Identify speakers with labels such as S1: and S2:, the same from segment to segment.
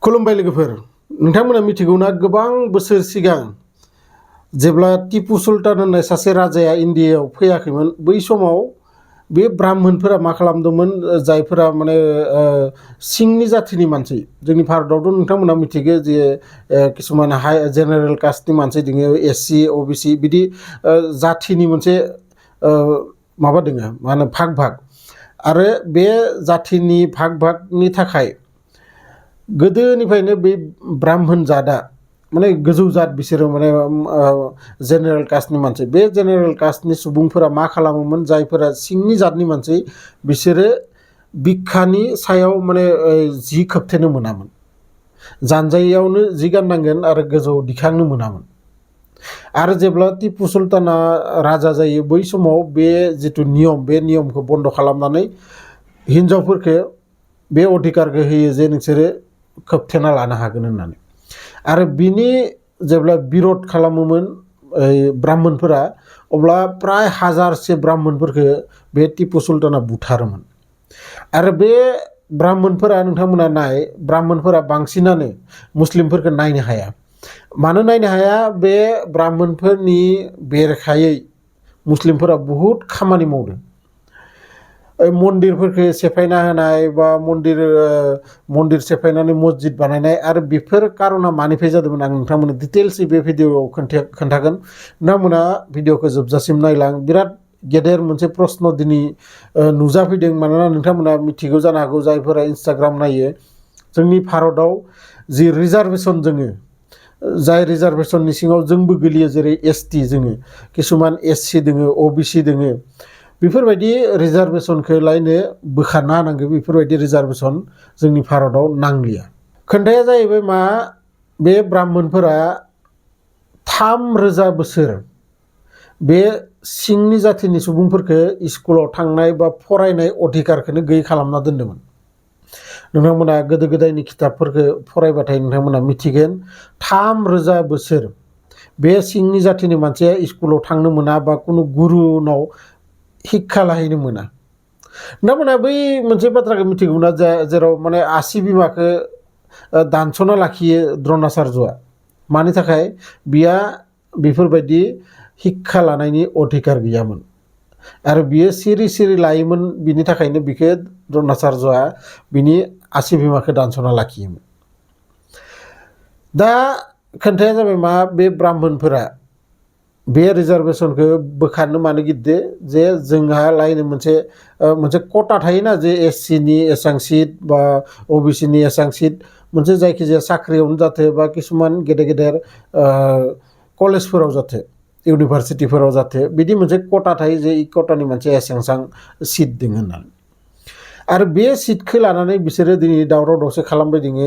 S1: खुलुमबाय लोगोफोर नोंथांमोना मिथिगौना गोबां बोसोर सिगां जेब्ला टिपु सुल्तान होननाय सासे राजाया इन्डियायाव फैयाखैमोन बै समाव बे ब्राह्मणफोरा मा खालामदोंमोन जायफोरा माने सिंनि जाथिनि मानसि जोंनि भारतआवथ' नोंथांमोना मिथिगौ जे किसुमान हाई जेनेरेल कास्टनि मानसि दङ एससि ओबिसि बिदि जाथिनि मोनसे माबा दङ मा होनो भाग भाग आरो बे जाथिनि भाग भागनि थाखाय गोदोनिफ्रायनो बे ब्राह्मण जादा माने गोजौ जात बिसोरो माने जेनेरेल कास्टनि मानसि बे जेनेरेल कास्टनि सुबुंफोरा मा खालामोमोन जायफोरा सिंनि जातनि मानसि बिसोरो बिखानि सायाव माने जि खोबथेनो मोनामोन जानजायावनो जि गाननांगोन आरो गोजौआव दिखांनो मोनामोन आरो जेब्ला टिपु सुल्ताना राजा जायो बै समाव बे जिथु नियम बे नियमखौ बन्द खालामनानै हिनजावफोरखौ बे अधिकारखौ होयो जे नोंसोरो खोबथेना लानो हागोन होननानै आरो बिनि जेब्ला बिरोध खालामोमोन ब्राह्मणफोरा अब्ला प्राय हाजारसे ब्राह्मणफोरखौ बे टिपु सुल्ताना बुथारोमोन आरो बे ब्राह्मणफोरा नोंथांमोना नाय ब्राह्मणफोरा बांसिनानो मुस्लिमफोरखौ नायनो हाया मानो नायनो हाया बे ब्राह्मणफोरनि बेरेखायै मुस्लिमफोरा बहुद खामानि मावदों मन्दिरफोरखौ सेफायना होनाय बा मन्दिर सेफायनानै मस्जिद बानायनाय आरो बेफोर कारना मानिफ्राय जादोंमोन आं नोंथांमोननो डिटेल्सै बे भिडिअआव खोन्थागोन नोंथांमोना भिडिअखौ जोबजासिम नायलां बिराद गेदेर मोनसे प्रश्न दिनै नुजाफैदों मानोना नोंथांमोना मिथिगौ जानो हागौ जायफोरा इन्स्टाग्राम नायो जोंनि भारतआव जि रिजार्भेसन जोङो जाय रिजार्भेसननि सिङाव जोंबो गोलैयो जेरै एसटि जोङो किसुमान एससि दोङो ओबिसि दोङो बेफोरबायदि रिजार्भेसनखौ लायनो बोखारना होनांगौ बेफोरबायदि रिजार्भेसन जोंनि भारतआव नांलिया खोन्थाया जाहैबाय मा बे ब्राह्मणफोरा 3,000 बोसोर बे सिंनि जाथिनि सुबुंफोरखौ स्कुलाव थांनाय बा फरायनाय अधिकारखौनो गैयै खालामना दोन्दोंमोन नोंथांमोना गोदो गोदायनि खिथाबफोरखौ फरायबाथाय नोंथांमोना मिथिगोन 3,000 बोसोर बे सिंनि जाथिनि मानसिया स्कुलाव थांनो मोना बा कुनु गुरुनाव शिक्षा लाहैनो मोना नोंथांमोना बै मोनसे बाथ्राखौ मिथिगौना जेराव माने आसि बिमाखौ दानस'ना लाखियो द्रणाचार्यआ मानि थाखाय बिया बेफोरबायदि शिक्षा लानायनि अधिकार गैयामोन आरो बियो सिरि सिरि लायोमोन बिनि थाखायनो बिखौ द्रणाचार्यआ बिनि आसि बिमाखौ दानस'ना लाखियोमोन दा खोन्थाया जाबाय मा बे ब्राह्मणफोरा बे रिजार्भेसनखौ बोखारनो मानो गिदो जे जोंहा लायनो मोनसे कटा थायोना जे एससिनि एसां सिट बा ओबिसिनि एसां सिट मोनसे जायखिजाया साख्रियावनो जाथो बा किसुमान गेदेर गेदेर कलेजफोराव जाथो इउनिभारसिटिफोराव जाथो बिदि मोनसे कटा थायो जे इ कटानि मोनसे एसेबां सिट दङ होननानै आरो बे सिटखौ लानानै बिसोरो दिनै दावराव दावसि खालामबाय दङ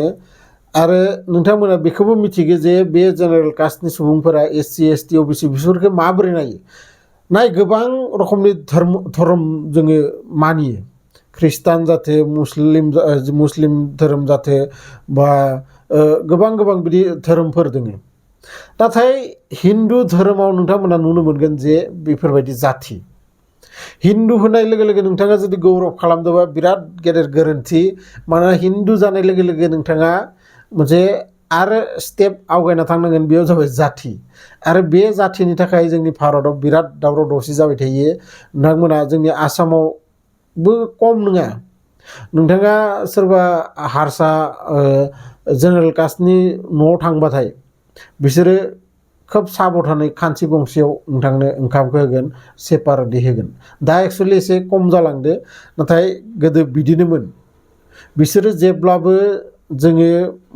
S1: आरो नोंथांमोना बेखौबो मिथिगौ जे बे जेनेरेल कास्टनि सुबुंफोरा एससि एसटि ओबिसि बिसोरखौ माबोरै नाय गोबां रोखोमनि धर्म जोङो मानियो ख्रिस्टान जाथो मुस्लिम धोरोम जाथो बा गोबां बिदि धोरोमफोर दङ नाथाय हिन्दु धोरोमाव नोंथांमोना नुनो मोनगोन जे बेफोरबायदि जाथि हिन्दु होननाय लोगो लोगो नोंथाङा जुदि गौरब खालामदोंबा बिराद गेदेर गोरोन्थि मानोना हिन्दु जानाय लोगो लोगो नोंथाङा मोनसे आरो स्टेप आवगायना थांनांगोन बेयाव जाबाय जाथि आरो बे जाथिनि थाखाय जोंनि भारतआव बिराद दावराव दावसि जाबाय थायो नोंथांमोना जोंनि आसामावबो खम नङा नोंथाङा सोरबा हारसा जेनेरेल कास्टनि न'आव थांबाथाय बिसोरो खोब साबधानै खानसि गंसेयाव नोंथांनो ओंखामखौ होगोन सेपारेटलि होगोन दा एक्सुवेलि एसे खम जालांदो नाथाय गोदो बिदिनोमोन बिसोरो जेब्लाबो जोङो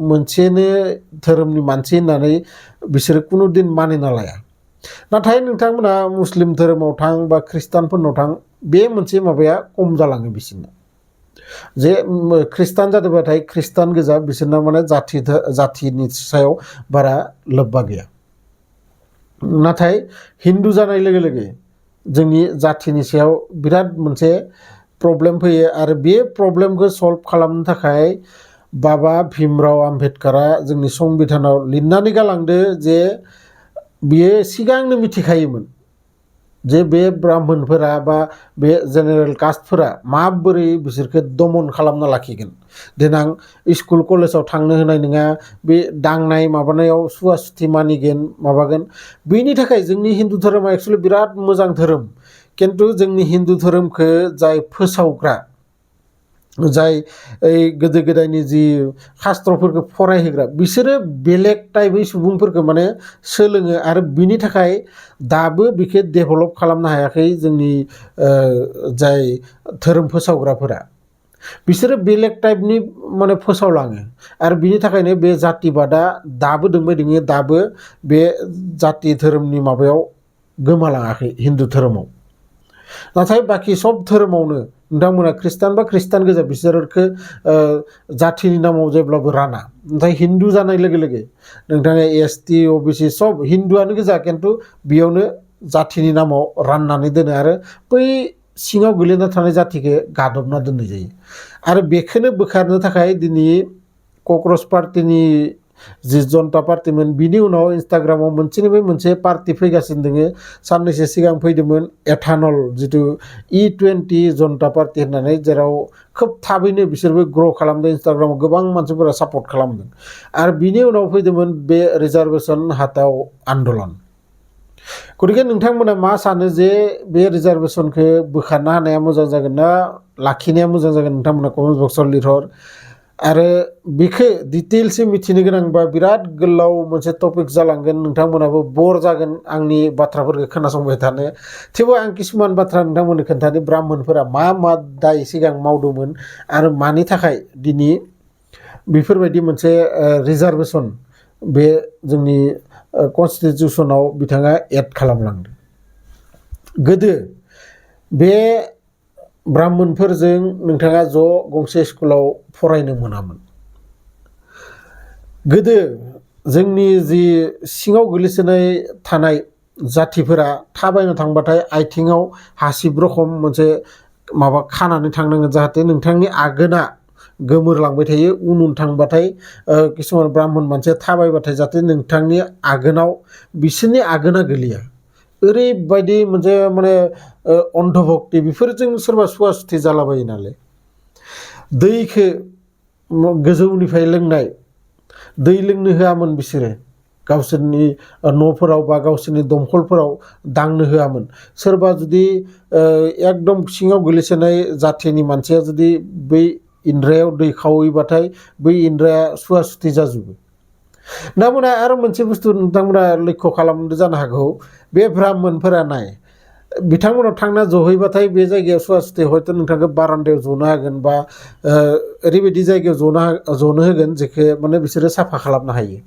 S1: मोनसेनो धोरोमनि मानसि होननानै बिसोरो कुनु दिन मानिना लाया नाथाय नोंथांमोना मुस्लिम धोरोमाव थां बा ख्रिस्टानफोरनाव थां बे मोनसे माबाया खम जालाङो बिसोरना जे ख्रिस्टान जादोंबाथाय ख्रिस्टान गोजा बिसोरना माने जाथिनि सायाव बारा लोब्बा गैया नाथाय हिन्दु जानाय लोगो लोगो जोंनि जाथिनि सायाव बिराद मोनसे प्रब्लेम फैयो आरो बे प्रब्लेमखौ सल्भ खालामनो थाखाय बाबा भीमराव आम्बेडकारा जोंनि संबिधानाव लिरनानै गालांदो जे बियो सिगांनो मिथिखायोमोन जे बे ब्राह्मणफोरा बा बे जेनेरेल कास्टफोरा माबोरै बिसोरखौ दमन खालामना लाखिगोन देनां स्कुल कलेजाव थांनो होनाय नङा बे दांनाय माबानायाव सुवा सुथि मानिगोन माबागोन बेनि थाखाय जोंनि हिन्दु धोरोमा एक्चुअलि बिराद मोजां धोरोम खिन्थु जोंनि हिन्दु धोरोमखौ जाय फोसावग्रा जाय गोदो गोदायनि जि शास्त्रफोरखौ फरायहोग्रा बिसोरो बेलेग टाइपै सुबुंफोरखौ माने सोलोङो आरो बिनि थाखाय दाबो बेखौ डेभेलप खालामनो हायाखै जोंनि जाय धोरोम फोसावग्राफोरा बिसोरो बेलेग टाइपनि माने फोसावलाङो आरो बिनि थाखायनो बे जातिबादा दाबो दोंबाय दोङो दाबो बे जाति धोरोमनि माबायाव गोमालाङाखै हिन्दु धोरोमाव नाथाय बाखि सब धोरोमावनो नोंथांमोना खृष्टान बा खृष्टान गोजा बिसोरखौ जातिनि नामाव जेब्लाबो राना नाथाय हिन्दु जानाय लोगो लोगो नोंथाङा एसटि अबिसि सब हिन्दुआनो गोजा खिन्थु बेयावनो जातिनि नामाव राननानै दोनो आरो बै सिङाव गोलैना थानाय जातिखौ गादबना दोननाय जायो आरो बेखौनो बोखारनो थाखाय दिनै कक्रोच पार्टिनि जि जनता पार्टिमोन बिनि उनाव इन्स्टाग्रामाव मोनसेनिफ्राय मोनसे पार्टि फैगासिनो दोङो साननैसो सिगां फैदोंमोन एथानल जिथु E20 जनता पार्टि होननानै जेराव खोब थाबैनो बिसोरबो ग्र' खालामदों इन्स्टाग्रामाव गोबां मानसिफोरा सापर्ट खालामदों आरो बिनि उनाव फैदोंमोन बे रिजार्भेसन हाताव आन्दलन गतिके नोंथांमोना मा सानो जे बे रिजार्भेसनखौ बोखारनो हानाया मोजां जागोन ना लाखिनाया मोजां जागोन नोंथांमोना कमेन्ट बक्सआव लिरहर आरो बेखौ डिटेल्सै मिथिनो गोनांबा बिराद गोलाव मोनसे टपिक जालांगोन नोंथांमोनाबो बर जागोन आंनि बाथ्राफोरखौ खोनासंबाय थानो थेवबो आं किसुमान बाथ्रा नोंथांमोननो खोन्थानो ब्राह्मणफोरा मा मा दाय सिगां मावदोंमोन आरो मानि थाखाय दिनै बेफोरबायदि मोनसे रिजार्भेसन बे जोंनि कनस्टिटिउसनाव बिथाङा एड खालामलांदों गोदो बे ब्राह्मणफोरजों नोंथाङा ज' गंसे स्कुलाव फरायनो मोनामोन गोदो जोंनि जि सिङाव गोलैसोनाय थानाय जातिफोरा थाबायनो थांबाथाय आथिङाव हासिब रखम मोनसे माबा खानानै थांनांगोन जाहाथे नोंथांनि आगोना गोमोरलांबाय थायो उन उन थांबाथाय किसुमान ब्राह्मण मानसिया थाबायबाथाय जाहाथे नोंथांनि आगोनाव बिसोरनि आगोना गोलैया ओरैबायदि मोनसे माने अन्धभक्ति बेफोरजों सोरबा सुवा सुथि जालाबायो नालाय दैखौ गोजौनिफ्राय लोंनाय दै लोंनो होआमोन बिसोरो गावसोरनि न'फोराव बा गावसोरनि दमखलफोराव दांनो होआमोन सोरबा जुदि एकदम सिङाव गोलैसोनाय जाथिनि मानसिया जुदि बै इन्द्रायाव दै खावहैबाथाय बै इन्द्राया सुवा सुथि जाजोबो नोंथांमोना आरो मोनसे बुस्थु नोंथांमोना लक्ष्य खालामदो जानो हागौ बे ब्राह्मणफोरा नाय बिथांमोनाव थांना जहैबाथाय बे जायगायाव सुवा सुथि हयथ' नोंथांखौ बारान्दायाव जनो हागोन बा ओरैबायदि जायगायाव जनो होगोन जेखौ माने बिसोरो साफा खालामनो हायो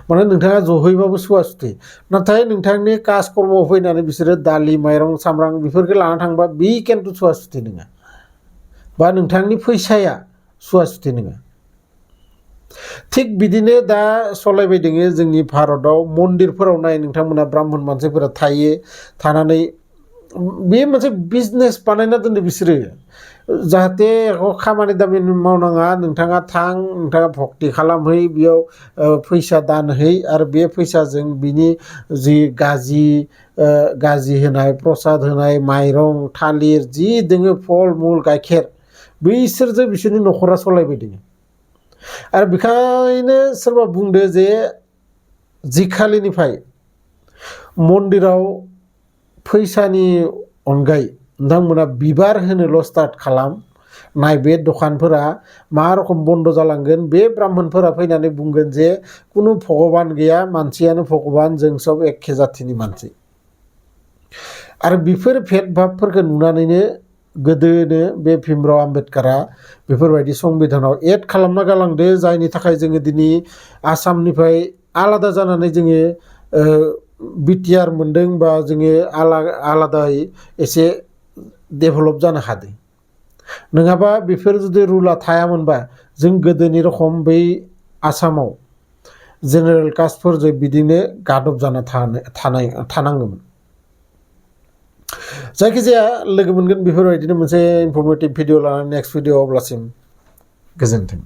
S1: माने नोंथाङा जहैबाबो सुवा सुथि नाथाय नोंथांनि कास कर्मआव फैनानै बिसोरो दालि माइरं सामब्राम बेफोरखौ लाना थांबा बे खिन्थु सुवा सुथि नङा बा नोंथांनि फैसाया सुवा सुथि नङा थिग बिदिनो दा सलायबाय दोङो जोंनि भारताव मन्दिरफोराव नाय नोंथांमोना ब्राह्मण मानसिफोरा थायो थानानै बे मोनसे बिजनेस बानायना दोनदो बिसोरो जाहाथे खामानि दामानि मावनाङा नोंथाङा थां नोंथाङा भक्ति खालामहै बेयाव फैसा दान है आरो बे फैसाजों बिनि जि गाजि होनाय प्रसाद होनाय माइरं थालिर जि दोङो फल मुल गाइखेर बैसोरजों बिसोरनि न'खरा सलायबाय दोङो आरो बेखायनो सोरबा बुंदो जे जिखालिनिफ्राय मन्दिराव फैसानि अनगायै नोंथांमोना बिबार होनोल' स्टार्ट खालाम नाय बे दखानफोरा मा रखम बन्द जालांगोन बे ब्राह्मणफोरा फैनानै बुंगोन जे कुनु भगबान गैया मानसियानो भगबान जों सब एखे जाथिनि मानसि आरो बेफोर भेदभाबफोरखौ नुनानैनो गोदोनो बे भीमराव आम्बेडकारा बेफोरबायदि संबिधानाव एड खालामना गालांदो जायनि थाखाय जोङो दिनै आसामनिफ्राय आलादा जानानै जोङो बिटिआर मोन्दों बा जोङो आलादायै एसे डेभेलप जानो हादों नङाबा बेफोर जुदि रुला थायामोनबा जों गोदोनि रखम बै आसामाव जेनेरेल कास्टफोरजों बिदिनो गादब जाना थानांगौमोन जायखिजाया लोगो मोनगोन बेफोरबायदिनो मोनसे इनफरमेटिभ भिडिअ लानानै नेक्स्ट भिडिअ अब्लासिम गोजोन्थों